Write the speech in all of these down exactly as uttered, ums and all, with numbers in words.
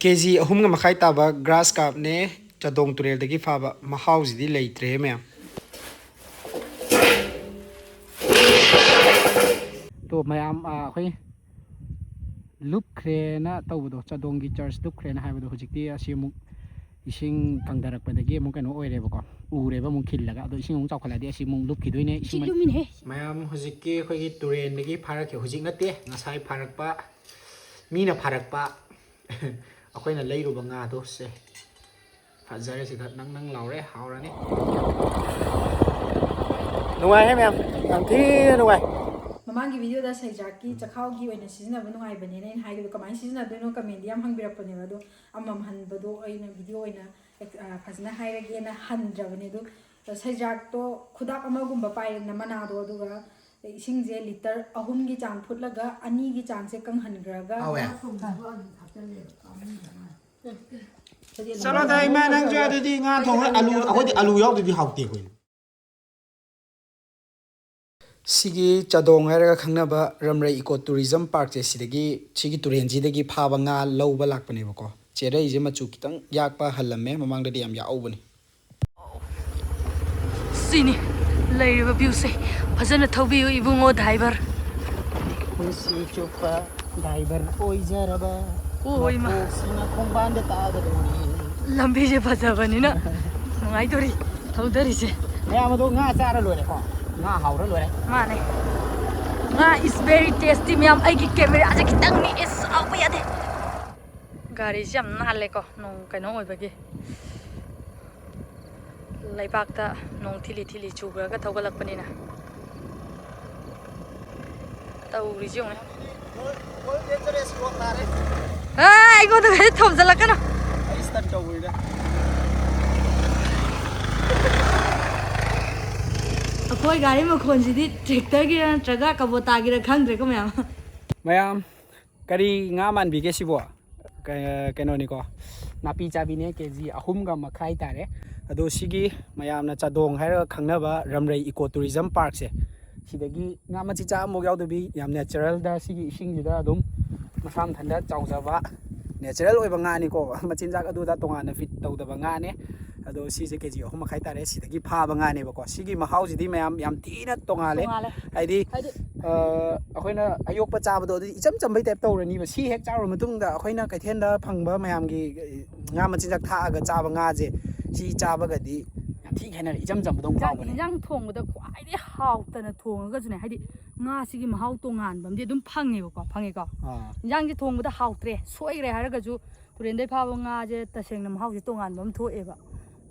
ꯀꯦ G ꯑꯍꯨꯝꯒ ꯃꯈꯥꯏ ꯇꯥꯕ ꯒ꯭ꯔꯥꯁ ꯀꯥꯞꯅꯦ, ꯆꯥꯗꯣꯡ ꯇꯨꯔꯦꯜꯗꯒꯤ ꯐꯥꯕ꯫ ꯃꯍꯥꯎꯁꯤꯗꯤ ꯂꯩꯇ꯭ꯔꯦꯍꯦ ꯃꯌꯥꯝ꯫ ꯇꯣ ꯃꯌꯥꯝ, ꯑ, ꯑꯩꯈꯣꯏ ꯂꯨꯞꯈ꯭ꯔꯦꯅ ꯇꯧꯕꯗꯣ, ꯆꯥꯗꯣꯡꯒꯤ ꯆꯔꯆ ꯂꯨꯞꯈ꯭ꯔꯦꯅ ꯍꯥꯏꯕꯗꯣ, ꯍꯧꯖꯤꯛꯇꯤ ꯑꯁꯤ ꯑꯃꯨꯛ ꯏꯁꯤꯡ ꯀꯪꯊꯔꯛꯄꯗꯒꯤ ꯑꯃꯨꯛ ꯀꯩꯅꯣ ꯑꯣꯏꯔꯦꯕꯀꯣ, ꯎꯔꯦꯕ ꯑꯃꯨꯛ ꯈꯤꯜꯂꯒ꯫ ꯑꯗꯣ ꯏꯁꯤꯡ ꯑꯃꯨꯛ ꯆꯥꯎꯈꯠꯂꯛꯑꯗꯤ ꯑꯁꯤ ꯑꯃꯨꯛ ꯂꯨꯞꯈꯤꯗꯣꯏꯅꯦ꯫ ꯏꯁꯤꯡ ꯃ- ꯆꯤꯠꯂꯨꯃꯤꯅꯦꯍꯦ꯫ ꯃꯌꯥꯝ ꯍꯧꯖꯤꯛꯀꯤ ꯑꯩꯈꯣꯏꯒꯤ ꯇꯨꯔꯦꯟꯗꯒꯤ ꯐꯥꯔꯛꯈꯤꯕ, ꯍꯧꯖꯤꯛ ꯅꯠꯇꯦ, ꯉꯁꯥꯏ ꯐꯥꯔꯛꯄ, ꯃꯤꯅ ꯐꯥꯔꯛꯄ, ꯑꯩꯈꯣꯏꯅ ꯂꯩꯔꯨꯕ ꯉꯥꯗꯣ ꯁꯦ꯫ ꯐꯖꯔꯦ, ꯁꯤꯗ ꯅꯪ ꯅꯪ ꯂꯥꯎꯔꯦ, ꯍꯥꯎꯔꯅꯤ꯫ ꯅꯨꯡꯉꯥꯏꯍꯦ ꯃꯌꯥꯝ, ꯌꯥꯝ ꯊꯤꯅ ꯅꯨꯡꯉꯥꯏ꯫ ꯃꯃꯥꯡꯒꯤ ꯚꯤꯗꯤꯑꯣꯗ ꯁꯩꯖꯥꯛꯀꯤ ꯆꯈꯥꯎꯒꯤ ꯑꯣꯏꯅ ꯁꯤꯖꯤꯟꯅꯕ ꯅꯨꯡꯉꯥꯏꯕꯅꯦꯅ ꯑꯩꯅ ꯍꯥꯏꯈꯤꯕꯗꯣ, ꯀꯃꯥꯏꯅ ꯁꯤꯖꯤꯟꯅꯗꯣꯏꯅꯣ ꯀꯃꯦꯟꯗꯤ ꯌꯥꯝ ꯍꯪꯕꯤꯔꯛꯄꯅꯦꯕ, ꯑꯗꯣ ꯑꯃꯃꯝ ꯍꯟꯕꯗꯣ ꯑꯩꯅ ꯚꯤꯗꯤꯑꯣ ꯑꯣꯏꯅ ꯑꯦꯛ-, ꯑ, ꯐꯖꯅ ꯍꯥꯏꯔꯒꯦꯅ ꯍꯟꯗ꯭ꯔꯕꯅꯦ꯫ ꯑꯗꯣ ꯁꯩꯖꯥꯛꯇꯣ ꯈꯨꯗꯥꯞ ꯑꯃꯒꯨꯝꯕ ꯄꯥꯏꯔꯦꯗꯅ, ꯃꯅꯥꯗꯣ, ꯑꯗꯨꯒ ꯏꯁꯤꯡꯁꯦ ꯂꯤꯇꯔ ꯑꯍꯨꯝꯒꯤ ꯆꯥꯡ ꯐꯨꯠꯂꯒ ꯑꯅꯤꯒꯤ ꯆꯥꯡꯁꯦ ꯀꯪꯍꯟꯈ꯭ꯔꯒ ꯍꯥꯎꯋꯦ꯫ ꯆꯠꯂꯣꯗ ꯏꯃꯥ, ꯅꯪꯁꯨ ꯑꯗꯨꯗꯤ ꯉꯥ ꯊꯣꯡꯉ ꯑꯂꯨ, ꯑꯩꯈꯣꯏꯗꯤ ꯑꯂꯨ ꯌꯥꯎꯗꯗꯤ ꯍꯥꯎꯇꯦ ꯑꯩꯈꯣꯏ꯫ ꯁꯤꯒꯤ ꯆꯥꯗꯣꯡ ꯍꯥꯏꯔꯒ ꯈꯪꯅꯕ ꯔꯝꯔꯩ ꯏꯀꯣ ꯇꯨꯔꯤꯖꯝ ꯄꯥꯔꯛꯁꯦ, ꯁꯤꯗꯒꯤ, ꯁꯤꯒꯤ ꯇꯨꯔꯦꯟꯁꯤꯗꯒꯤ ꯐꯥꯕ ꯉꯥ ꯂꯧꯕ ꯂꯥꯛꯄꯅꯦꯕꯀꯣ꯫ ꯆꯦꯔꯩꯁꯦ ꯃꯆꯨ ꯈꯤꯇꯪ ꯌꯥꯛꯄ ꯍꯜꯂꯝꯃꯦ, ꯃꯃꯥꯡꯗꯗꯤ ꯌꯥꯝ ꯌꯥꯛꯍꯧꯕꯅꯤ꯫ ꯁꯤꯅꯤ ꯂꯩꯔꯤꯕ ꯚ꯭ꯌꯨꯁꯦ꯫ ꯐꯖꯅ ꯊꯧꯕꯤꯌꯨ ꯏꯕꯨꯡꯉꯣ ꯗ꯭ꯔꯥꯏꯚꯔ꯫ ꯄꯨꯟꯁꯤ ꯆꯨꯞꯄ ꯗ꯭ꯔꯥꯏꯚꯔ ꯑꯣꯏꯖꯔꯕ ꯑꯣ, ꯏꯃꯥ꯫ ꯃꯀꯣꯛꯁꯤꯅ ꯈꯣꯡꯕꯥꯟꯗ ꯇꯥꯗꯣꯔꯤꯕꯅꯤ꯫ ꯂꯝꯕꯤꯁꯦ ꯐꯖꯕꯅꯤꯅ ꯅꯨꯡꯉꯥꯏꯗꯣꯔꯤ ꯊꯧꯗꯔꯤꯁꯦ꯫ ꯃꯌꯥꯝ ꯑꯗꯣ ꯉꯥ ꯆꯥꯔ ꯂꯣꯏꯔꯦꯀꯣ, ꯉꯥ ꯍꯥꯎꯔ ꯂꯣꯏꯔꯦ꯫ ꯃꯥꯅꯦ, ꯉꯥ is very tasty ꯃꯌꯥꯝ꯫ ꯑꯩꯒꯤ ꯀꯦꯃꯦꯔꯥꯁꯦ ꯈꯤꯇꯪ ꯅꯤꯛꯑꯦ, ꯁꯥꯎꯕ ꯌꯥꯗꯦ꯫ ꯒꯥꯔꯤꯁꯦ ꯌꯥꯝ ꯅꯥꯜꯂꯦꯀꯣ, ꯅꯣꯡ ꯀꯩꯅꯣ ꯑꯣꯏꯕꯒꯤ꯫ ꯂꯩꯕꯥꯛꯇ ꯅꯣꯡ ꯊꯤꯂꯤ ꯊꯤꯂꯤ ꯆꯨꯈ꯭ꯔꯒ ꯊꯧꯒꯠꯂꯛꯄꯅꯤꯅ꯫ ꯇꯧꯔꯤꯁꯤ ꯌꯦꯡꯉꯨꯅꯦ꯫ ꯑꯦ, ꯑꯩꯉꯣꯟꯗ ꯀꯩꯁꯨ ꯊꯣꯝꯖꯤꯜꯂꯛꯀꯅꯨ꯫ ꯑꯩꯈꯣꯏ ꯒꯥꯔꯤ ꯃꯈꯣꯟꯁꯤꯗꯤ ꯇ꯭ꯔꯦꯛꯇꯔꯒꯤꯔ ꯅꯠꯇ꯭ꯔꯒ ꯀꯕꯣꯇꯥꯒꯤꯔ ꯈꯪꯗ꯭ꯔꯦꯀꯣ ꯃꯌꯥꯝ꯫ ꯃꯌꯥꯝ, ꯀꯔꯤ ꯉꯥ ꯃꯥꯟꯕꯤꯒꯦ ꯁꯤꯕꯣ? ꯀ-, ꯀꯩꯅꯣꯅꯤꯀꯣ, ꯅꯥꯄꯤ ꯆꯥꯕꯤꯅꯦ, ꯀꯦ ꯖꯤ ꯑꯍꯨꯝꯒ ꯃꯈꯥꯏ ꯇꯥꯔꯦ꯫ ꯑꯗꯣ ꯁꯤꯒꯤ ꯃꯌꯥꯝꯅ ꯆꯥꯗꯣꯡ ꯍꯥꯏꯔꯒ ꯈꯪꯅꯕ ꯔꯝꯔꯩ ꯏꯀꯣ ꯇꯨꯔꯤꯖꯝ ꯄꯥꯔꯛꯁꯦ, ꯁꯤꯗꯒꯤ ꯉꯥ ꯃꯆꯤꯠꯆꯥ ꯑꯃꯐꯥꯎ ꯌꯥꯎꯗꯕꯤ, ꯌꯥꯝ ꯅꯦꯆꯔꯦꯜꯗ ꯁꯤꯒꯤ ꯏꯁꯤꯡꯁꯤꯗ ꯑꯗꯨꯝ ꯃꯁꯥ ꯃꯊꯟꯇ ꯆꯥꯎꯖꯕ ꯅꯦꯆꯔꯦꯜ ꯑꯣꯏꯕ ꯉꯥꯅꯤꯀꯣ꯫ ꯃꯆꯤꯟꯖꯥꯛ ꯑꯗꯨꯗ ꯇꯣꯉꯥꯟꯅ ꯐꯤꯠ ꯇꯧꯗꯕ ꯉꯥꯅꯦ꯫ ꯑꯗꯣ ꯁꯤꯁꯦ ꯀꯦ ꯖꯤ ꯑꯍꯨꯝ ꯃꯈꯥꯏ ꯇꯥꯔꯦ, ꯁꯤꯗꯒꯤ ꯐꯥꯕ ꯉꯥꯅꯦꯕꯀꯣ꯫ ꯁꯤꯒꯤ ꯃꯍꯥꯎꯁꯤꯗꯤ ꯃꯌꯥꯝ ꯌꯥꯝ ꯊꯤꯅ ꯇꯣꯡꯉꯥꯜꯂꯦ꯫ ꯇꯣꯡꯉꯥꯜꯂꯦ꯫ ꯍꯥꯏꯗꯤ ꯑ, ꯑꯩꯈꯣꯏꯅ ꯑꯌꯣꯛꯄ ꯆꯥꯕꯗꯣ ꯑꯗꯨꯗꯤ ꯏꯆꯝ ꯆꯝꯕꯩ ꯇꯥꯏꯞ ꯇꯧꯔꯅꯤꯕ꯫ ꯁꯤ ꯍꯦꯛ ꯆꯥꯔꯨꯔ ꯃꯇꯨꯡꯗ ꯑꯩꯈꯣꯏꯅ ꯀꯩꯊꯦꯜꯗ ꯐꯪꯕ ꯃꯌꯥꯝꯒꯤ ꯉꯥ ꯃꯆꯤꯟꯖꯥꯛ ꯊꯥꯛꯑꯒ ꯆꯥꯕ ꯉꯥꯁꯦ, ꯁꯤ ꯆꯥꯕꯒꯗꯤ ꯌꯥꯝ ꯊꯤ ꯈꯦꯠꯅꯔꯦ꯫ ꯏꯆꯝ ꯆꯝꯕꯗꯧ ꯏꯟꯖꯥꯡ ꯐꯥꯎꯕꯅꯦ꯫ ꯏꯟꯖꯥꯡ ꯊꯣꯡꯕꯗ ꯈ꯭ꯋꯥꯏꯗꯒꯤ ꯍꯥꯎꯇꯅ ꯊꯣꯡꯉꯒꯁꯨꯅꯦ, ꯍꯥꯏꯗꯤ ꯉꯥꯁꯤꯒꯤ ꯃꯍꯥꯎ ꯇꯣꯉꯥꯟꯕ ꯑꯃꯗꯤ ꯑꯗꯨꯝ ꯐꯪꯉꯦꯕꯀꯣ꯫ ꯐꯪꯉꯦꯀꯣ? ꯑꯥ꯫ ꯏꯟꯖꯥꯡꯁꯦ ꯊꯣꯡꯕꯗ ꯍꯥꯎꯇ꯭ꯔꯦ, ꯁꯣꯏꯈ꯭ꯔꯦ ꯍꯥꯏꯔꯒꯁꯨ ꯇꯨꯔꯦꯟꯗꯩ ꯐꯥꯕ ꯉꯥꯁꯦ ꯇꯁꯦꯡꯅ ꯃꯍꯥꯎꯁꯦ ꯇꯣꯉꯥꯟꯕ ꯑꯃ ꯊꯣꯛꯑꯦꯕ꯫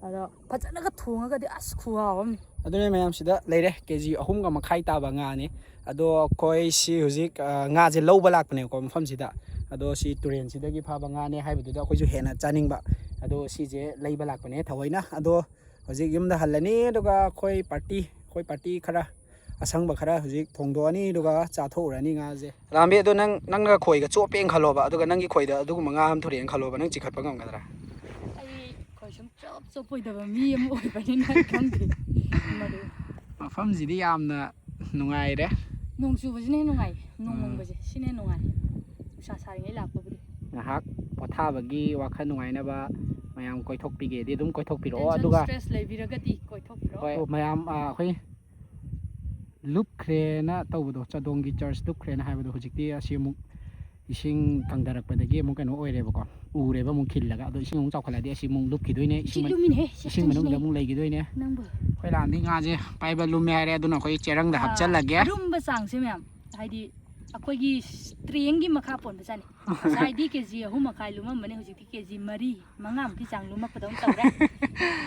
ꯑꯗꯣ ꯐꯖꯅꯒ ꯊꯣꯡꯉꯒꯗꯤ ꯑꯁ ꯈꯨꯍꯥꯎ ꯑꯃꯅꯤ꯫ ꯑꯗꯨꯅꯦ ꯃꯌꯥꯝꯁꯤꯗ ꯂꯩꯔꯦ, ꯀꯦ ꯖꯤ ꯑꯍꯨꯝꯒ ꯃꯈꯥꯏ ꯇꯥꯕ ꯉꯥꯅꯤ꯫ ꯑꯗꯣ ꯑꯩꯈꯣꯏ ꯁꯤ ꯍꯧꯖꯤꯛ, ꯑ, ꯉꯥꯁꯦ ꯂꯧꯕ ꯂꯥꯛꯄꯅꯦꯕꯀꯣ ꯃꯐꯝꯁꯤꯗ꯫ ꯑꯗꯣ ꯁꯤ ꯇꯨꯔꯦꯟꯁꯤꯗꯒꯤ ꯐꯥꯕ ꯉꯥꯅꯦ ꯍꯥꯏꯕꯗꯨꯗ ꯑꯩꯈꯣꯏꯁꯨ ꯍꯦꯟꯅ ꯆꯥꯅꯤꯡꯕ꯫ ꯑꯗꯣ ꯁꯤꯁꯦ ꯂꯩꯕ ꯂꯥꯛꯄꯅꯦ ꯊꯑꯣꯏꯅ꯫ ꯑꯗꯣ ꯍꯧꯖꯤꯛ ꯌꯨꯝꯗ ꯍꯜꯂꯅꯤ, ꯑꯗꯨꯒ ꯑꯩꯈꯣꯏ ꯄꯥꯔꯇꯤ, ꯑꯩꯈꯣꯏ ꯄꯥꯔꯇꯤ ꯈꯔ ꯑꯁꯪꯕ ꯈꯔ ꯍꯧꯖꯤꯛ ꯊꯣꯡꯗꯣꯛꯑꯅꯤ, ꯑꯗꯨꯒ ꯆꯥꯊꯣꯛꯎꯔꯅꯤ ꯉꯥꯁꯦ꯫ ꯂꯥꯝꯕꯤ, ꯑꯗꯣ ꯅꯪ, ꯅꯪꯅ ꯈꯣꯏꯒ ꯆꯣꯞꯄꯦꯅ ꯈꯜꯂꯣꯕ, ꯑꯗꯨꯒ ꯅꯪꯒꯤ ꯈꯣꯏꯗ ꯑꯗꯨꯒꯨꯝꯕ ꯉꯥ ꯑꯃ ꯊꯣꯔꯛꯑꯦꯅ ꯈꯜꯂꯣꯕ, ꯅꯪ ꯆꯤꯡꯈꯠꯄ ꯉꯝꯒꯗ꯭ꯔꯥ? ꯑꯩ ꯈꯣꯏ ꯁꯨꯝ ꯆꯣꯞ ꯆꯣꯞꯄꯣꯏꯗꯕ ꯃꯤ ꯑꯃ ꯑꯣꯏꯕꯅꯤꯅ ꯈꯪꯗꯦ꯫ ꯃꯗꯨ ꯃꯐꯝꯁꯤꯗꯤ ꯌꯥꯝꯅ ꯅꯨꯡꯉꯥꯏꯔꯦ꯫ ꯅꯣꯡ ꯆꯨꯕꯁꯤꯅ ꯍꯦꯟꯅ ꯅꯨꯡꯉꯥꯏ꯫ ꯅꯣꯡ ꯎꯝ꯫ ꯃꯪꯕꯁꯦ ꯁꯤꯅ ꯍꯦꯟꯅ ꯅꯨꯡꯉꯥꯏ, ꯅꯨꯡꯁꯥ ꯁꯥꯔꯤꯉꯩ ꯂꯥꯛꯄꯕꯨꯗꯤ꯫ ꯉꯥꯏꯍꯥꯛ ꯄꯣꯊꯥꯕꯒꯤ ꯋꯥꯈꯜ ꯅꯨꯡꯉꯥꯏꯅꯕ ꯃꯌꯥꯝ ꯀꯣꯏꯊꯣꯛꯄꯤꯒꯦꯗꯤ ꯑꯗꯨꯝ ꯀꯣꯏꯊꯣꯛꯄꯤꯔꯛꯑꯣ꯫ Tension, ꯑꯗꯨꯒ stress ꯂꯩꯕꯤꯔꯒꯗꯤ ꯀꯣꯏꯊꯣꯛꯄꯤꯔꯛꯑꯣ꯫ ꯍꯣꯏ, ꯃꯌꯥꯝ, ꯑ, ꯑꯩꯈꯣꯏ ꯂꯨꯞꯈ꯭ꯔꯦꯅ ꯇꯧꯕꯗꯣ, ꯆꯥꯗꯣꯡꯒꯤ ꯆꯔꯆ ꯂꯨꯞꯈ꯭ꯔꯦꯅ ꯍꯥꯏꯕꯗꯣ, ꯍꯧꯖꯤꯛꯇꯤ ꯑꯁꯤ ꯑꯃꯨꯛ ꯏꯁꯤꯡ ꯀꯪꯊꯔꯛꯄꯗꯒꯤ ꯑꯃꯨꯛ ꯀꯩꯅꯣ ꯑꯣꯏꯔꯦꯕꯀꯣ, ꯎꯔꯦꯕ ꯑꯃꯨꯛ ꯈꯤꯜꯂꯒ꯫ ꯑꯗꯣ ꯏꯁꯤꯡ ꯑꯃꯨꯛ ꯆꯥꯎꯈꯠꯂꯛꯑꯗꯤ ꯑꯁꯤ ꯑꯃꯨꯛ ꯂꯨꯞꯈꯤꯗꯣꯏꯅꯦ, ꯁꯤ ꯏꯁꯤꯡ ꯃꯅꯨꯡ-, ꯂꯨꯝꯃꯤꯅꯦꯍꯦ, ꯁꯤ ꯏꯁꯤꯡ ꯃꯅꯨꯡꯗ ꯆꯦꯟꯁꯤꯅꯦ꯫ ꯑꯃꯨꯛ ꯂꯩꯈꯤꯗꯣꯏꯅꯦ꯫ ꯅꯪꯕꯨ꯫ ꯑꯩꯈꯣꯏ ꯂꯥꯟꯗꯤ ꯉꯥꯁꯦ ꯄꯥꯏꯕ ꯂꯨꯝꯃꯦ ꯍꯥꯏꯔꯦ, ꯑꯗꯨꯅ ꯑꯩꯈꯣꯏ ꯆꯦꯔꯪꯗ ꯑꯥ, ꯍꯥꯞꯆꯜꯂꯒꯦ꯫ ꯑꯔꯨꯝꯕ ꯆꯥꯡꯁꯦ ꯃꯌꯥꯝ, ꯍꯥꯏꯗꯤ ꯑꯩꯈꯣꯏꯒꯤ strengthꯀꯤ ꯃꯈꯥ ꯄꯣꯟꯕꯖꯥꯠꯅꯤ꯫ ꯉꯁꯥꯏꯗꯤ ꯀꯦ ꯖꯤ ꯑꯍꯨꯝ ꯃꯈꯥꯏ ꯂꯨꯝꯃꯝꯕꯅꯦ, ꯍꯧꯖꯤꯛꯇꯤ ꯀꯦ ꯖꯤ ꯃꯔꯤ, ꯃꯉꯥꯃꯨꯛꯀꯤ ꯆꯥꯡ ꯂꯨꯝꯃꯛꯄꯗꯧꯅ ꯇꯧꯔꯦ꯫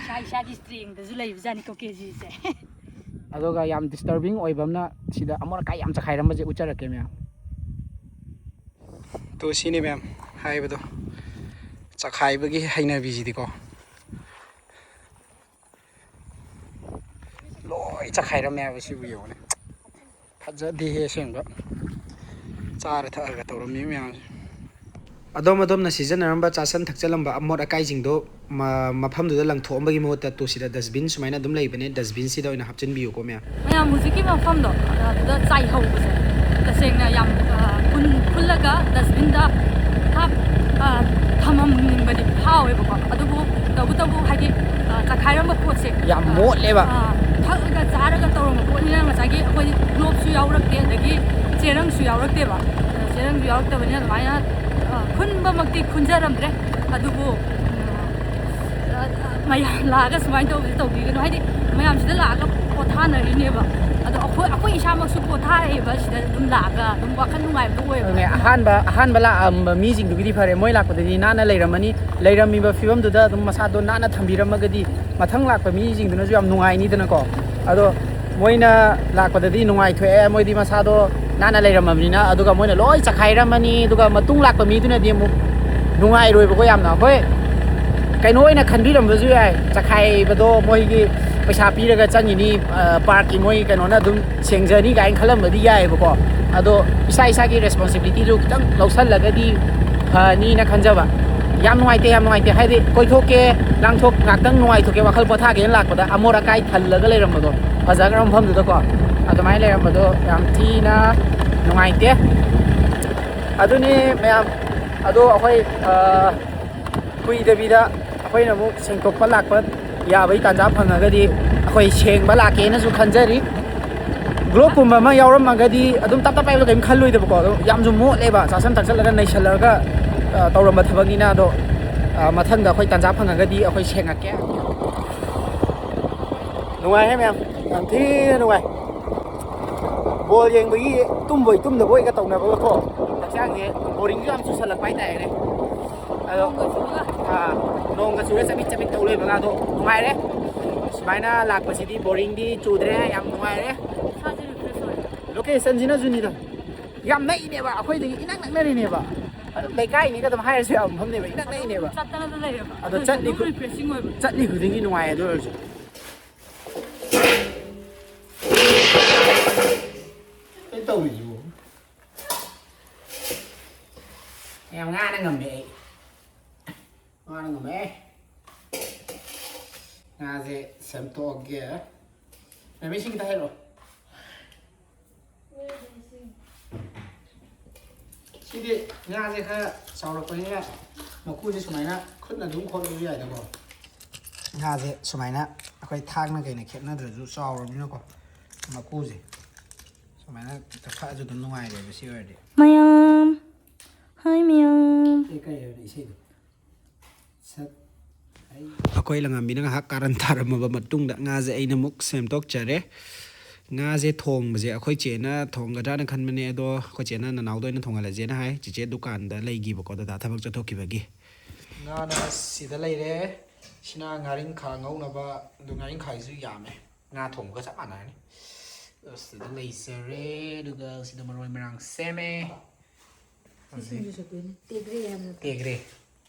ꯏꯁꯥ ꯏꯁꯥꯒꯤ strengthꯇꯁꯨ ꯂꯩꯕꯖꯥꯠꯅꯤꯀꯣ ꯀꯦ ꯖꯤꯁꯦ꯫ ꯑꯗꯨꯒ ꯌꯥꯝ disturbing ꯑꯣꯏꯕ ꯑꯃꯅ, ꯁꯤꯗ ꯑꯃꯣꯠ ꯑꯀꯥꯏ ꯌꯥꯝ ꯆꯈꯥꯏꯔꯝꯕꯁꯦ ꯎꯠꯆꯔꯛꯀꯦ ꯃꯌꯥꯝ꯫ ꯇꯣ, ꯁꯤꯅꯤ ꯃꯌꯥꯝ ꯍꯥꯏꯕꯗꯣ, ꯆꯈꯥꯏꯕꯒꯤ ꯍꯩꯅꯕꯤꯁꯤꯗꯤꯀꯣ꯫ ꯂꯣꯏ ꯆꯈꯥꯏꯔꯝꯃꯦ ꯍꯥꯏꯕ, ꯁꯤꯕꯨ ꯌꯦꯡꯉꯨꯅꯦ꯫ ꯐꯖꯗꯦꯍꯦ ꯑꯁꯦꯡꯕ꯫ ꯆꯥꯔ ꯊꯛꯑꯒ ꯇꯧꯔꯝꯃꯤ ꯃꯌꯥꯝꯁꯦ꯫ ꯑꯗꯣꯝ ꯑꯗꯣꯝꯅ ꯁꯤꯖꯤꯟꯅꯔꯝꯕ, ꯆꯥꯁꯟ ꯊꯛꯆꯜꯂꯝꯕ ꯑꯃꯣꯠ ꯑꯀꯥꯏꯁꯤꯡꯗꯣ ꯃ-, ꯃꯐꯝꯗꯨꯗ ꯂꯪꯊꯣꯛꯑꯝꯕꯒꯤ ꯃꯍꯨꯠꯇ, ꯇꯨ ꯁꯤꯗ dustbin ꯁꯨꯃꯥꯏꯅ ꯑꯗꯨꯝ ꯂꯩꯕꯅꯦ, dustbinꯁꯤꯗ ꯑꯣꯏꯅ ꯍꯥꯞꯆꯤꯟꯕꯤꯌꯨꯀꯣ ꯃꯌꯥꯝ꯫ ꯃꯌꯥꯝ ꯍꯧꯖꯤꯛꯀꯤ ꯃꯐꯝꯗꯣ, ꯑꯗꯨꯗ ꯆꯥꯏꯍꯧꯕꯁꯦ ꯇꯁꯦꯡꯅ ꯌꯥꯝ, ꯑ, ꯈꯨꯟ ꯈꯨꯜꯂꯒ dustbinꯗ ꯍꯥꯞ-, ꯑ, ꯊꯝꯃꯝꯅꯤꯡꯕꯗꯤ ꯐꯥꯎꯋꯦꯕꯀꯣ꯫ ꯑꯗꯨꯕꯨ ꯇꯧꯕꯇꯕꯨ ꯍꯥꯏꯗꯤ, ꯑ, ꯆꯈꯥꯏꯔꯝꯕ ꯄꯣꯠꯁꯦ, ꯌꯥꯝ ꯑ, ꯃꯣꯠꯂꯦꯕ꯫ ꯑ, ꯊꯛꯑꯒ ꯆꯥꯔꯒ ꯇꯧꯔꯝꯕ ꯄꯣꯠꯅꯤꯅ ꯉꯁꯥꯏꯒꯤ ꯑꯩꯈꯣꯏꯗꯤ ꯒ꯭ꯂꯣꯞꯁꯨ ꯌꯥꯎꯔꯛꯇꯦ, ꯑꯗꯒꯤ ꯆꯦꯔꯪꯁꯨ ꯌꯥꯎꯔꯛꯇꯦꯕ꯫ ꯑ, ꯆꯦꯔꯪꯁꯨ ꯌꯥꯎꯔꯛꯇꯕꯅꯤꯅ ꯑꯗꯨꯃꯥꯏꯅ, ꯑ, ꯈꯨꯟꯕꯃꯛꯇꯤ ꯈꯨꯟꯖꯔꯝꯗ꯭ꯔꯦ꯫ ꯑꯗꯨꯕꯨ, ꯎꯝ, ꯑ, ꯑ, ꯃꯌꯥꯝ ꯂꯥꯛꯑꯒ ꯁꯨꯃꯥꯏꯅ ꯇꯧꯕꯁꯦ ꯇꯧꯕꯤꯒꯅꯨ꯫ ꯍꯥꯏꯗꯤ ꯃꯌꯥꯝꯁꯤꯗ ꯂꯥꯛꯑꯒ ꯄꯣꯊꯥꯅꯔꯤꯅꯦꯕ꯫ ꯑꯗꯣ ꯑꯩꯈꯣꯏ, ꯑꯩꯈꯣꯏ ꯏꯁꯥꯃꯛꯁꯨ ꯄꯣꯊꯥꯔꯛꯑꯦꯕ ꯁꯤꯗ ꯑꯗꯨꯝ ꯂꯥꯛꯑꯒ ꯑꯗꯨꯝ ꯋꯥꯈꯜ ꯅꯨꯡꯉꯥꯏꯕꯗꯣ ꯑꯣꯏꯌꯦꯕ꯫ ꯑꯗꯨꯅꯦ, ꯑꯗꯨꯅ ꯑꯍꯥꯟꯕ, ꯑꯍꯥꯟꯕ ꯂꯥꯛꯑꯝꯕ ꯃꯤꯁꯤꯡꯗꯨꯒꯤꯗꯤ ꯐꯔꯦ, ꯃꯣꯏ ꯂꯥꯛꯄꯗꯗꯤ ꯅꯥꯟꯅ ꯂꯩꯔꯝꯃꯅꯤ꯫ ꯂꯩꯔꯝꯃꯤꯕ ꯐꯤꯕꯝꯗꯨꯗ ꯑꯗꯨꯝ ꯃꯁꯥꯗꯣ ꯅꯥꯟꯅ ꯊꯝꯕꯤꯔꯝꯃꯒꯗꯤ ꯃꯊꯪ ꯂꯥꯛꯄ ꯃꯤꯁꯤꯡꯗꯨꯅꯁꯨ ꯌꯥꯝ ꯅꯨꯡꯉꯥꯏꯅꯤꯗꯅꯀꯣ꯫ ꯑꯗꯣ ꯃꯣꯏꯅ ꯂꯥꯛꯄꯗꯗꯤ ꯅꯨꯡꯉꯥꯏꯊꯣꯛꯑꯦ, ꯃꯣꯏꯗꯤ ꯃꯁꯥꯗꯣ ꯅꯥꯟꯅ ꯂꯩꯔꯝꯃꯕꯅꯤꯅ꯫ ꯑꯗꯨꯒ ꯃꯣꯏꯅ ꯂꯣꯏ ꯆꯈꯥꯏꯔꯝꯃꯅꯤ, ꯑꯗꯨꯒ ꯃꯇꯨꯡ ꯂꯥꯛꯄ ꯃꯤꯗꯨꯅꯗꯤ ꯑꯃꯨꯛ ꯅꯨꯡꯉꯥꯏꯔꯣꯏꯕꯀꯣ ꯌꯥꯝꯅ꯫ ꯍꯣꯏ, ꯀꯩꯅꯣ ꯑꯣꯏꯅ ꯈꯟꯕꯤꯔꯝꯕꯁꯨ ꯌꯥꯏ, ꯆꯈꯥꯏꯕꯗꯣ ꯃꯣꯏꯒꯤ ꯄꯩꯁꯥ ꯄꯤꯔꯒ ꯆꯪꯉꯤꯅꯤ, ꯑ, ꯄꯥꯔꯛꯀꯤ ꯃꯣꯏ ꯀꯩꯅꯣꯅ ꯑꯗꯨꯝ ꯁꯦꯡꯖꯅꯤ ꯀꯥꯏꯅ ꯈꯜꯂꯝꯕꯗꯤ ꯌꯥꯏꯑꯕꯀꯣ꯫ ꯑꯗꯣ ꯏꯁꯥ ꯏꯁꯥꯒꯤ ꯔꯦꯁꯄꯣꯟꯁꯤꯕꯤꯂꯤꯇꯤꯗꯨ ꯈꯤꯇꯪ ꯂꯧꯁꯜꯂꯒꯗꯤ ꯐꯅꯤꯅ ꯈꯟꯖꯕ꯫ ꯌꯥꯝ ꯅꯨꯡꯉꯥꯏꯇꯦ, ꯌꯥꯝ ꯅꯨꯡꯉꯥꯏꯇꯦ꯫ ꯍꯥꯏꯗꯤ ꯀꯣꯏꯊꯣꯛꯀꯦ, ꯂꯥꯡꯊꯣꯛ, ꯉꯥꯛꯇꯪ ꯅꯨꯡꯉꯥꯏꯊꯣꯛꯀꯦ, ꯋꯥꯈꯜ ꯄꯣꯊꯥꯒꯦꯅ ꯂꯥꯛꯄꯗ ꯑꯃꯣꯠ ꯑꯀꯥꯏ ꯊꯜꯂꯒ ꯂꯩꯔꯝꯕꯗꯣ, ꯐꯖꯈ꯭ꯔꯕ ꯃꯐꯝꯗꯨꯗꯀꯣ, ꯑꯗꯨꯃꯥꯏꯅ ꯂꯩꯔꯝꯕꯗꯣ ꯌꯥꯝ ꯊꯤꯅ ꯅꯨꯡꯉꯥꯏꯇꯦ꯫ ꯑꯗꯨꯅꯤ ꯃꯌꯥꯝ꯫ ꯑꯗꯣ ꯑꯩꯈꯣꯏ, ꯑ, ꯀꯨꯏꯗꯕꯤꯗ ꯑꯩꯈꯣꯏꯅ ꯑꯃꯨꯛ ꯁꯦꯡꯗꯣꯛꯄ ꯂꯥꯛꯄ ꯌꯥꯕꯒꯤ ꯇꯥꯟꯖꯥ ꯐꯪꯉꯒꯗꯤ ꯑꯩꯈꯣꯏ ꯁꯦꯡꯕ ꯂꯥꯛꯀꯦꯅꯁꯨ ꯈꯟꯖꯔꯤ꯫ ꯒ꯭ꯂꯣꯞꯀꯨꯝꯕ ꯑꯃ ꯌꯥꯎꯔꯝꯃꯒꯗꯤ ꯑꯗꯨꯝ ꯇꯞ ꯇꯞ ꯄꯥꯏꯕꯗ ꯀꯔꯤꯝ ꯈꯜꯂꯣꯏꯗꯕꯀꯣ꯫ ꯑꯗꯣ ꯌꯥꯝꯁꯨ ꯃꯣꯠꯂꯦꯕ, ꯆꯥꯁꯟ ꯊꯛꯆꯜꯂꯒ ꯅꯩꯁꯜꯂꯒ, ꯑ, ꯇꯧꯔꯝꯕ ꯊꯕꯛꯅꯤꯅ꯫ ꯑꯗꯣ, ꯑ, ꯃꯊꯪꯗ ꯑꯩꯈꯣꯏ ꯇꯥꯟꯖꯥ ꯐꯪꯉꯒꯗꯤ ꯑꯩꯈꯣꯏ ꯁꯦꯡꯉꯛꯀꯦ꯫ ꯅꯨꯡꯉꯥꯏꯍꯦ ꯃꯌꯥꯝ, ꯌꯥꯝ ꯊꯤꯅ ꯅꯨꯡꯉꯥꯏ꯫ ꯕꯣꯜ ꯌꯦꯡꯕꯒꯤ ꯇꯨꯝꯕꯣꯏ ꯇꯨꯝꯗꯕꯣꯏꯒ ꯇꯧꯅꯕꯒꯀꯣ, ꯍꯛꯆꯥꯡꯁꯦ ꯕꯣꯔꯤꯡꯁꯨ ꯌꯥꯝ ꯆꯨꯁꯜꯂꯛꯄ ꯍꯥꯏꯇꯥꯔꯦꯅꯦ꯫ ꯑꯗꯣ, ꯅꯣꯡꯒ ꯆꯨꯔꯒ꯫ ꯑꯥ, ꯅꯣꯡꯒ ꯆꯨꯔ ꯆꯕꯤꯠ ꯆꯕꯤꯠ ꯇꯧ ꯂꯩꯕꯒ ꯑꯗꯣ ꯅꯨꯡꯉꯥꯏꯔꯦ꯫ ꯁꯨꯃꯥꯏꯅ ꯂꯥꯛꯄꯁꯤꯗꯤ ꯕꯣꯔꯤꯡꯗꯤ ꯆꯨꯗ꯭ꯔꯦ, ꯌꯌꯥꯝ ꯅꯨꯡꯉꯥꯏꯔꯦ꯫ ꯏꯁꯥꯁꯦ ꯔꯤꯐ꯭ꯔꯦꯁ ꯑꯣꯏꯔꯦ꯫ ꯂꯣꯀꯦꯁꯟꯁꯤꯅꯁꯨꯅꯤꯗ, ꯌꯥꯝ ꯅꯛꯏꯅꯦꯕ, ꯑꯩꯈꯣꯏꯗꯒꯤ ꯏꯅꯛ ꯅꯛꯅꯔꯤꯅꯦꯕ꯫ ꯑꯗꯨꯝ ꯂꯩꯀꯥꯏꯅꯤꯒ ꯑꯗꯨꯝ ꯍꯥꯏꯔꯁꯨ ꯌꯥꯕ ꯃꯐꯝꯅꯦꯕ, ꯏꯅꯛ ꯅꯛꯏꯅꯦꯕ꯫ ꯆꯠꯇꯅꯗ ꯂꯩꯔꯦꯕ꯫ ꯑꯗꯣ ꯆꯠꯂꯤ ꯑꯗꯨꯝ ꯈꯨ-, ꯔꯤꯐ꯭ꯔꯦꯁꯤꯡ ꯑꯣꯏꯕ꯫ ꯆꯠꯂꯤ ꯈꯨꯗꯤꯡꯒꯤ ꯅꯨꯡꯉꯥꯏ꯫ ꯑꯗꯨ ꯑꯣꯏꯔꯁꯨ ꯀꯩ ꯇꯧꯔꯤꯁꯤꯕꯣ? ꯌꯥꯝ ꯉꯥꯅ ꯉꯝꯃꯦ ꯑꯩ꯫ ꯉꯥꯅ ꯉꯝꯃꯦ꯫ ꯉꯥꯁꯦ ꯁꯦꯝꯇꯣꯛꯑꯒꯦ꯫ ꯃꯦꯃꯤ, ꯏꯁꯤꯡ ꯈꯤꯇ ꯍꯩꯔꯛꯑꯣ꯫ ꯁꯤꯗꯤ ꯉꯥꯁꯦ ꯈꯔ ꯆꯥꯎꯔꯛꯄꯅꯤꯅ ꯃꯀꯨꯁꯦ ꯁꯨꯃꯥꯏꯅ ꯈꯨꯠꯅ ꯑꯗꯨꯝ ꯈꯣꯠꯂꯁꯨ ꯌꯥꯏꯗꯀꯣ꯫ ꯉꯥꯁꯦ ꯁꯨꯃꯥꯏꯅ ꯑꯩꯈꯣꯏ ꯊꯥꯡꯅ ꯀꯩꯅ ꯈꯦꯠꯅꯗ꯭ꯔꯁꯨ ꯆꯥꯎꯔꯕꯅꯤꯅꯀꯣ, ꯃꯀꯨꯁꯦ ꯁꯨꯃꯥꯏꯅ ꯀꯛꯊꯛꯑꯁꯨ ꯑꯗꯨꯝ ꯅꯨꯡꯉꯥꯏꯔꯦꯕ ꯁꯤ ꯑꯣꯏꯔꯗꯤ꯫ ꯃꯌꯥꯝ, ꯍꯥꯏ ꯃꯌꯥꯝ꯫ ꯑꯦ, ꯀꯩ ꯍꯥꯏꯕꯅꯣ ꯏꯁꯩꯗꯣ? ꯁꯛ ꯑꯩ ꯑꯩꯈꯣꯏ ꯂꯪꯉꯥꯝꯕꯤꯅ ꯉꯥꯏꯍꯥꯛ ꯀꯥꯔꯟ ꯇꯥꯔꯝꯃꯕ ꯃꯇꯨꯡꯗ ꯉꯥꯁꯦ ꯑꯩꯅ ꯑꯃꯨꯛ ꯁꯦꯝꯗꯣꯛꯆꯔꯦ꯫ ꯉꯥꯁꯦ ꯊꯣꯡꯕꯁꯦ ꯑꯩꯈꯣꯏ ꯆꯦꯅ ꯊꯣꯡꯒꯗ꯭ꯔꯥꯅ ꯈꯟꯕꯅꯦ, ꯑꯗꯣ ꯑꯩꯈꯣꯏ ꯆꯦꯅ ꯅꯅꯥꯎꯗ ꯑꯣꯏꯅ ꯊꯣꯡꯍꯜꯂꯁꯦꯅ ꯍꯥꯏ꯫ ꯆꯦꯆꯦ ꯗꯨꯀꯥꯟꯗ ꯂꯩꯈꯤꯕꯀꯣ, ꯗꯗꯥ ꯊꯕꯛ ꯆꯠꯊꯣꯛꯈꯤꯕꯒꯤ꯫ ꯉꯥꯅ ꯁꯤꯗ ꯂꯩꯔꯦ꯫ ꯁꯤꯅ ꯉꯥꯔꯤꯡꯈꯥ ꯉꯧꯅꯕ, ꯑꯗꯨ ꯉꯥꯔꯤꯡꯈꯥꯁꯤꯁꯨ ꯌꯥꯝꯃꯦ, ꯉꯥ ꯊꯣꯡꯕꯒ ꯆꯞ ꯃꯥꯟꯅꯔꯅꯤ꯫ ꯑꯗꯣ ꯁꯤꯗ ꯂꯩꯖꯔꯦ, ꯑꯗꯨꯒ ꯁꯤꯗ ꯃꯔꯣꯏ ꯃꯔꯥꯡ ꯁꯦꯝꯃꯦ꯫ ꯁꯤ ꯁꯤꯡꯖꯨ ꯁꯨꯗꯣꯏꯅꯦ꯫ ꯇꯦꯒ꯭ꯔꯦ ꯍꯥꯏꯕ ꯅꯠꯇ꯭ꯔꯣ? ꯇꯦꯒ꯭ꯔꯦ꯫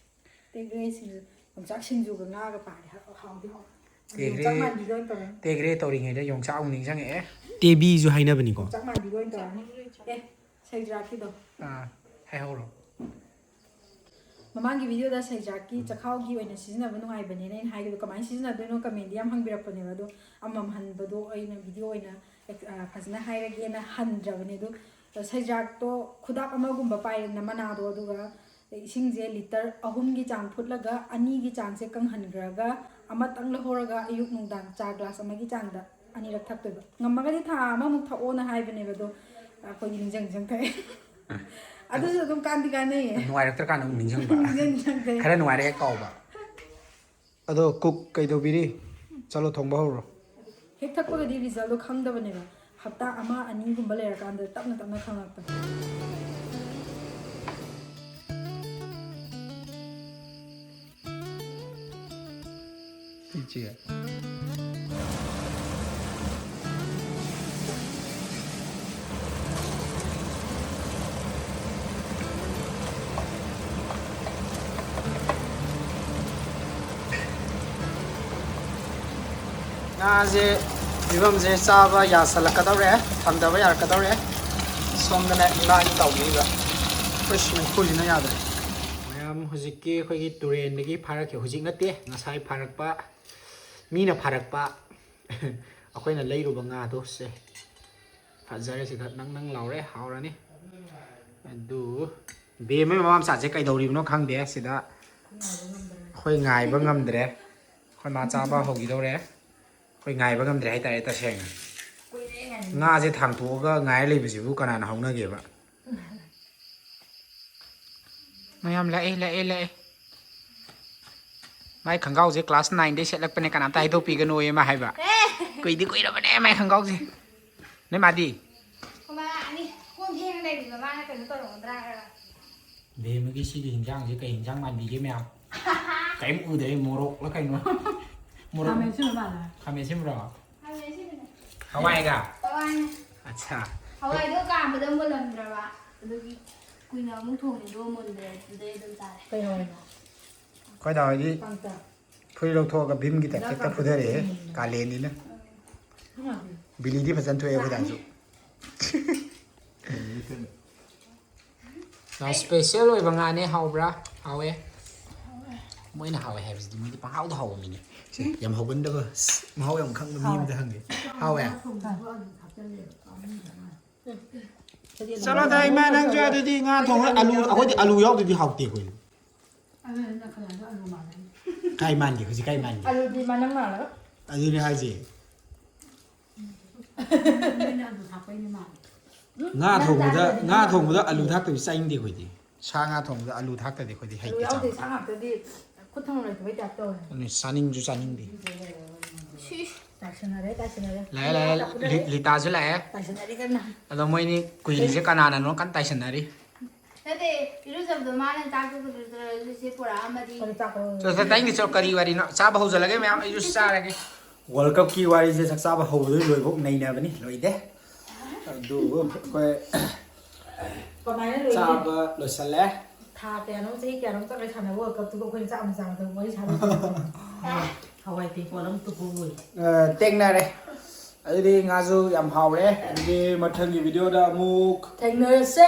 ꯇꯦꯒ꯭ꯔꯦ ꯁꯤꯡꯖꯨ꯫ ꯌꯣꯡꯆꯥꯛ ꯁꯤꯡꯖꯨꯒ ꯉꯥꯒ ꯄꯥꯔꯗꯤ ꯍꯥꯎ-, ꯍꯥꯎꯗꯤ ꯍꯥꯎ-, ꯇꯦꯒ꯭ꯔꯦ, ꯌꯣꯡꯆꯥꯛ ꯃꯥꯟꯕꯤꯗꯣ ꯑꯣꯏꯅ ꯇꯧꯔꯅꯤ꯫ ꯇꯦꯒ꯭ꯔꯦ ꯇꯧꯔꯤꯉꯩꯗ ꯌꯣꯡꯆꯥꯛ ꯑꯃꯨꯛ ꯅꯤꯡꯁꯤꯡꯉꯛꯑꯦ꯫ ꯇꯦꯕꯤꯁꯨ ꯍꯥꯏꯅꯕꯅꯤꯀꯣ꯫ ꯌꯣꯡꯆꯥꯛ ꯃꯥꯟꯕꯤꯗꯣ ꯑꯣꯏꯅ ꯇꯧꯔꯅꯤ꯫ ꯑꯦ, ꯁꯩꯖ꯭ꯔꯥꯛꯀꯤꯗꯣ꯫ ꯑꯥ, ꯍꯥꯏꯍꯧꯔꯣ꯫ ꯃꯃꯥꯡꯒꯤ ꯚꯤꯗꯤꯑꯣꯗ ꯁꯩꯖ꯭ꯔꯥꯛꯀꯤ ꯆꯈꯥꯎꯒꯤ ꯑꯣꯏꯅ ꯁꯤꯖꯤꯟꯅꯕ ꯅꯨꯡꯉꯥꯏꯕꯅꯦꯅ ꯑꯩꯅ ꯍꯥꯏꯈꯤꯕꯗꯣ ꯀꯃꯥꯏꯅ ꯁꯤꯖꯤꯟꯅꯗꯣꯏꯅꯣ ꯀꯃꯦꯟꯗꯤ ꯌꯥꯝ ꯍꯪꯕꯤꯔꯛꯄꯅꯦꯕ, ꯑꯗꯣ ꯑꯃꯃꯝ ꯍꯟꯕꯗꯣ ꯑꯩꯅ ꯚꯤꯗꯤꯑꯣ ꯑꯣꯏꯅ ꯑꯦꯛ-, ꯑ, ꯐꯖꯅ ꯍꯥꯏꯔꯒꯦꯅ ꯍꯟꯗ꯭ꯔꯕꯅꯦ꯫ ꯑꯗꯣ ꯁꯩꯖ꯭ꯔꯥꯛꯇꯣ ꯈꯨꯗꯥꯞ ꯑꯃꯒꯨꯝꯕ ꯄꯥꯏꯔꯦꯗꯅ, ꯃꯅꯥꯗꯣ, ꯑꯗꯨꯒ ꯏꯁꯤꯡꯁꯦ ꯂꯤꯇꯔ ꯑꯍꯨꯝꯒꯤ ꯆꯥꯡ ꯐꯨꯠꯂꯒ ꯑꯅꯤꯒꯤ ꯆꯥꯡꯁꯦ ꯀꯪꯍꯟꯈ꯭ꯔꯒ ꯑꯃꯇꯪ ꯂꯧꯍꯧꯔꯒ ꯑꯌꯨꯛ ꯅꯨꯡꯗꯥꯡ ꯆꯥ ꯒ꯭ꯂꯥꯁ ꯑꯃꯒꯤ ꯆꯥꯡꯗ ꯑꯅꯤꯔꯛ ꯊꯛꯇꯣꯏꯕ꯫ ꯉꯝꯃꯒꯗꯤ ꯊꯥ ꯑꯃꯃꯨꯛ ꯊꯛꯑꯣꯅ ꯍꯥꯏꯕꯅꯦꯕ, ꯑꯗꯣ ꯑꯩꯈꯣꯏꯗꯤ ꯅꯤꯡꯁꯤꯡ ꯅꯤꯡꯁꯤꯡ ꯊꯛꯑꯦ꯫ ꯑꯗꯨꯁꯨ ꯑꯗꯨꯝ ꯀꯥꯟꯗꯤ ꯀꯥꯟꯅꯩꯌꯦ꯫ ꯅꯨꯡꯉꯥꯏꯔꯛꯇ꯭ꯔꯀꯥꯟꯗ ꯑꯃꯨꯛ ꯅꯤꯡꯁꯤꯡꯕ꯫ ꯅꯤꯡꯁꯤꯡ ꯅꯤꯡꯁꯤꯡ ꯊꯛꯑꯦ꯫ ꯈꯔ ꯅꯨꯡꯉꯥꯏꯔꯦ ꯍꯦꯛ ꯀꯥꯎꯕ꯫ ꯑꯗꯣ ꯀꯨꯛ ꯀꯩꯗꯧꯕꯤꯔꯤ? ꯆꯠꯂꯣ, ꯊꯣꯡꯕ ꯍꯧꯔꯣ꯫ ꯍꯦꯛ ꯊꯛꯄꯒꯗꯤ ꯔꯤꯖꯜꯗꯣ ꯈꯪꯗꯕꯅꯦꯕ, ꯍꯞꯇꯥ ꯑꯃ ꯑꯅꯤꯒꯨꯝꯕ ꯂꯩꯔꯀꯥꯟꯗ ꯇꯞꯅ ꯇꯞꯅ ꯈꯪꯉꯛꯄꯅꯦ꯫ ꯏꯆꯦ꯫ ꯉꯥꯁꯦ ꯐꯤꯕꯝꯁꯦ ꯆꯥꯕ ꯌꯥꯁꯜꯂꯛꯀꯗꯧꯔꯦ, ꯊꯥꯡꯗꯕ ꯌꯥꯔꯛꯀꯗꯧꯔꯦ꯫ ꯁꯣꯝꯗꯅ ꯏꯃꯥꯒꯤ ꯇꯧꯕꯤꯔꯤꯕ꯫ ꯑꯩꯈꯣꯏ ꯃꯩꯈꯨꯁꯤꯅ ꯌꯥꯗ꯭ꯔꯦ꯫ ꯃꯌꯥꯝ ꯍꯧꯖꯤꯛꯀꯤ ꯑꯩꯈꯣꯏꯒꯤ ꯇꯨꯔꯦꯟꯗꯒꯤ ꯐꯥꯔꯛꯈꯤꯕ, ꯍꯧꯖꯤꯛ ꯅꯠꯇꯦ, ꯉꯁꯥꯏ ꯐꯥꯔꯛꯄ, ꯃꯤꯅ ꯐꯥꯔꯛꯄ, ꯑꯩꯈꯣꯏꯅ ꯂꯩꯔꯨꯕ ꯉꯥꯗꯣ ꯁꯦ꯫ ꯐꯖꯔꯦ, ꯁꯤꯗ ꯅꯪ ꯅꯪ ꯂꯥꯎꯔꯦ, ꯍꯥꯎꯔꯅꯤ꯫ ꯑꯗꯨ ꯕꯦꯝꯃ ꯃꯃꯥ ꯃꯆꯥꯁꯦ ꯀꯩꯗꯧꯔꯤꯕꯅꯣ ꯈꯪꯗꯦ ꯁꯤꯗ꯫ ꯑꯩꯈꯣꯏ ꯉꯥꯏꯕ ꯉꯝꯗ꯭ꯔꯦ꯫ ꯑꯩꯈꯣꯏ ꯃꯥ ꯆꯥꯕ ꯍꯧꯈꯤꯗꯧꯔꯦ꯫ ꯑꯩꯈꯣꯏ ꯉꯥꯏꯕ ꯉꯝꯗ꯭ꯔꯦ ꯍꯥꯏꯇꯥꯔꯦ ꯇꯁꯦꯡꯅ꯫ ꯉꯥꯁꯦ ꯊꯥꯡꯇꯣꯛꯑꯒ ꯉꯥꯏꯔ ꯂꯩꯕꯁꯤꯕꯨ ꯀꯅꯥꯅ ꯍꯧꯅꯒꯦꯕ? ꯃꯌꯥꯝ ꯂꯥꯛꯑꯦ, ꯂꯥꯛꯑꯦ, ꯂꯥꯛꯑꯦ꯫ ꯃꯥꯏ ꯈꯣꯡꯒ꯭ꯔꯥꯎꯁꯦ class nineꯗꯩ ꯁꯦꯠꯂꯛꯄꯅꯦ, ꯀꯅꯥꯝꯇ ꯍꯥꯏꯗꯣꯛꯄꯤꯒꯅꯣꯌꯦ ꯃꯥ ꯍꯥꯏꯕ꯫ ꯑꯦ! ꯀꯨꯏꯗꯤ ꯀꯨꯏꯔꯕꯅꯦ ꯃꯥꯏ ꯈꯣꯡꯒ꯭ꯔꯥꯎꯁꯦ꯫ ꯅꯣꯏ ꯃꯥꯗꯤ? ꯃꯃꯥ ꯂꯥꯛꯑꯅꯤ꯫ ꯀꯣꯟ ꯐꯦꯡꯉ ꯂꯩꯔꯤꯕ ꯃꯥꯅ ꯀꯩꯅꯣ ꯇꯧꯔꯝꯒꯗ꯭ꯔꯥ ꯍꯥꯏꯔꯒ꯫ ꯕꯦꯝꯃꯒꯤ ꯁꯤꯒꯤ ꯍꯤꯟꯖꯥꯡꯁꯦ ꯀꯩ ꯍꯤꯟꯖꯥꯡ ꯃꯥꯟꯕꯤꯒꯦ ꯃꯌꯥꯝ? ꯀꯩꯝ ꯎꯗ꯭ꯔꯦ, ꯃꯣꯔꯣꯛꯂ ꯀꯩꯅꯣ? ꯃꯣꯔꯣꯛ꯫ ꯈꯥꯃꯦꯟ ꯑꯁꯤꯟꯕ ꯃꯥꯜꯂꯦ꯫ ꯈꯥꯃꯦꯟ ꯑꯁꯤꯟꯕ꯭ꯔꯣ? ꯈꯥꯃꯦꯟ ꯑꯁꯤꯟꯕꯅꯦ꯫ ꯍꯋꯥꯏꯒ? ꯍꯋꯥꯏꯅꯦ꯫ ꯑꯠꯁꯥ꯫ ꯍꯋꯥꯏꯗꯣ ꯀꯥꯝꯕꯗ ꯃꯨꯜꯂꯝꯗ꯭ꯔꯕ꯫ ꯑꯗꯨꯒꯤ ꯀꯨꯏꯅ ꯑꯃꯨꯛ ꯊꯣꯡꯉꯦ, ꯑꯗꯨꯒ ꯃꯨꯟꯗ꯭ꯔꯦ꯫ ꯑꯗꯨꯗꯩ ꯑꯗꯨꯝ ꯆꯥꯔꯦ꯫ ꯀꯩ ꯍꯋꯥꯏꯅꯣ? ꯑꯩꯈꯣꯏ ꯗꯥ ꯍꯣꯏꯗꯤ ꯀꯥꯡꯇꯛ꯫ ꯐꯨꯔꯤꯠ ꯂꯧꯊꯣꯛꯑꯒ ꯚꯤꯝꯒꯤ typeꯇ ꯍꯦꯛꯇ ꯐꯨꯊꯔꯛꯑꯦ꯫ ꯀꯥꯂꯦꯟꯅꯤꯅ꯫ ꯎꯝ꯫ ꯕꯤꯂꯤꯗꯤ ꯐꯖꯅ ꯊꯣꯛꯑꯦ ꯑꯩꯈꯣꯏ ꯗꯥꯁꯨ꯫ ꯌꯥꯝ special ꯑꯣꯏꯕ ꯉꯥꯅꯦ꯫ ꯍꯥꯎꯕ꯭ꯔꯥ? ꯍꯥꯎꯋꯦ꯫ ꯃꯣꯏꯅ ꯍꯥꯎꯋꯦ ꯍꯥꯏꯕꯁꯤꯗꯤ ꯃꯣꯏꯗꯤ ꯄꯪꯍꯥꯎꯗ ꯍꯥꯎꯕ ꯃꯤꯅꯦ꯫ ꯁꯦ, ꯌꯥꯝ ꯍꯧꯒꯟꯗꯕ, ꯑꯁ, ꯃꯍꯥꯎ ꯌꯥꯝ ꯈꯪꯕ ꯃꯤ ꯑꯃꯗ ꯍꯪꯒꯦ꯫ ꯍꯥꯎꯋꯦ? ꯆꯠꯂꯣꯗ ꯏꯃꯥ, ꯅꯪꯁꯨ ꯑꯗꯨꯗꯤ ꯉꯥ ꯊꯣꯡꯉ ꯑꯂꯨ, ꯑꯩꯈꯣꯏꯗꯤ ꯑꯂꯨ ꯌꯥꯎꯗꯗꯤ ꯍꯥꯎꯇꯦ ꯑꯩꯈꯣꯏꯗꯤ꯫ ꯑꯗꯨꯅ ꯈꯜꯂꯛꯑꯒ ꯑꯂꯨ ꯃꯥꯜꯂꯦ꯫ ꯀꯥꯏ ꯃꯥꯟꯒꯦ? ꯍꯧꯖꯤꯛ ꯀꯥꯏ ꯃꯥꯟꯒꯦ? ꯑꯂꯨꯗꯤ ꯃꯅꯝ ꯃꯥꯜꯂꯒ꯫ ꯑꯗꯨꯅꯦ ꯍꯥꯏꯁꯦ꯫ ꯅꯣꯏꯅ ꯑꯂꯨ ꯊꯥꯛꯄꯩꯅꯦ ꯃꯥꯜꯂꯦ꯫ ꯉꯥ ꯊꯣꯡꯕꯗ, ꯉꯥ ꯊꯣꯡꯕꯗ ꯑꯂꯨ ꯊꯥꯛꯇꯕꯤ ꯆꯥꯅꯤꯡꯗꯦ ꯑꯩꯈꯣꯏꯗꯤ꯫ ꯁꯥ ꯉꯥ ꯊꯣꯡꯕꯗ ꯑꯂꯨ ꯊꯥꯛꯇꯗꯤ ꯑꯩꯈꯣꯏꯗꯤ ꯑꯂꯨ ꯍꯩꯇꯦ ꯌꯥꯎꯗꯦ, ꯆꯥꯕ꯫ ꯁꯥ ꯉꯥꯛꯇꯗꯤ ꯈꯨꯠ ꯊꯝꯐꯝ ꯂꯩꯇꯕꯩ type ꯇꯧꯋꯦ꯫ ꯑꯗꯨꯅꯤ, ꯆꯥꯅꯤꯡꯁꯨ ꯆꯥꯅꯤꯡꯗꯦ꯫ ꯁꯤꯁ꯫ ꯇꯥꯏꯁꯟꯅꯔꯦ, ꯇꯥꯏꯁꯟꯅꯔꯦ꯫ ꯂꯥꯛꯑꯦ, ꯂꯥꯛꯑꯦ, ꯂꯤ-, ꯂꯤꯇꯥꯁꯨ ꯂꯥꯛꯑꯦ꯫ ꯇꯥꯏꯁꯟꯅꯔꯦ ꯀꯟꯅ꯫ ꯑꯗꯣ ꯃꯣꯏꯅꯤ ꯀꯨꯏꯔꯤꯁꯦ ꯀꯅꯥꯅꯅꯣ ꯀꯟꯅ ꯇꯥꯏꯁꯟꯅꯔꯤ꯫ ꯅꯠꯇꯦ, ꯏꯔꯨꯖꯕꯗꯣ ꯃꯥꯅ ꯆꯥꯛꯇꯣ ꯀꯩꯅꯣ ꯇꯧꯔ ꯁꯤ ꯄꯨꯔꯛꯑꯝꯃꯗꯤ꯫ ꯀꯔꯤ ꯆꯥꯛꯅꯣ? ꯆꯣ, ꯆꯣ, ꯇꯥꯅꯤꯡꯗꯦ, ꯆꯣ, ꯀꯔꯤ ꯋꯥꯔꯤꯅꯣ? ꯆꯥꯕ ꯍꯧꯖꯤꯜꯂꯒꯦ ꯃꯌꯥꯝ, ꯑꯩꯁꯨ ꯆꯥꯔꯒꯦ꯫ World Cupꯀꯤ ꯋꯥꯔꯤꯁꯦ ꯆꯥꯛ ꯆꯥꯕ ꯍꯧꯕꯗꯩ ꯂꯣꯏꯐꯥꯎ ꯅꯩꯅꯕꯅꯤ, ꯂꯣꯏꯗꯦ꯫ ꯑꯗꯨꯕꯨ ꯑꯩꯈꯣꯏ ꯀꯃꯥꯏꯅ ꯂꯣꯏꯅꯤ? ꯆꯥꯕ ꯂꯣꯏꯁꯜꯂꯦ꯫ ꯊꯥ ꯀꯌꯥꯅꯣ, ꯆꯍꯤ ꯀꯌꯥꯅꯣ ꯆꯠꯂꯦ ꯁꯥꯟꯅꯕ World Cupꯇꯨꯒ ꯑꯩꯈꯣꯏꯅ ꯆꯥꯛ ꯑꯃ ꯆꯥꯕꯗ ꯋꯥꯔꯤ ꯁꯥꯟꯅꯕ꯫ ꯍꯋꯥꯏ ꯇꯦꯡꯀꯣꯠ ꯑꯃ ꯇꯨꯐꯧ ꯂꯣꯏ꯫ ꯑ, ꯇꯦꯡꯅꯔꯦ꯫ ꯑꯗꯨꯗꯤ ꯉꯥꯁꯨ ꯌꯥꯝ ꯍꯥꯎꯔꯦ꯫ ꯑꯗꯨꯗꯤ ꯃꯊꯪꯒꯤ videoꯗ ꯑꯃꯨꯛ ꯊꯦꯡꯅꯔꯁꯦ꯫